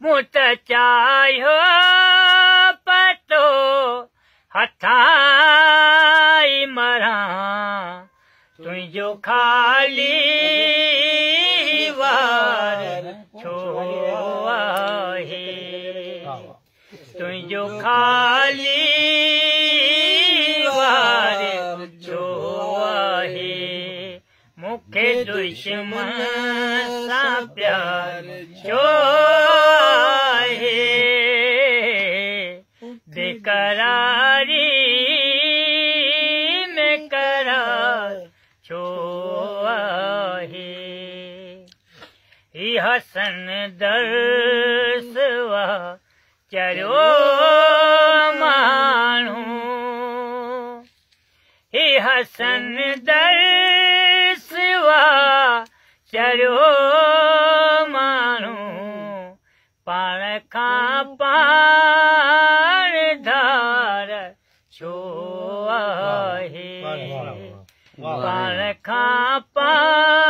مون ته چاهيو پتو هٿان ئي مران، تنهنجو خالي وار ڇو آهي؟ تنهنجو خالي وار ڇو آهي؟ مون کي دشمن سان پيار ڇو آهي؟ بيقراري ۾ قرار ڇو آهي؟ هي حسن درس وا چريو ماڻهو، هي حسن درس وا چريو ماڻهو، پاڻ کان پاڻ ڌار ڇو آهي؟ پاڻ کان پاڻ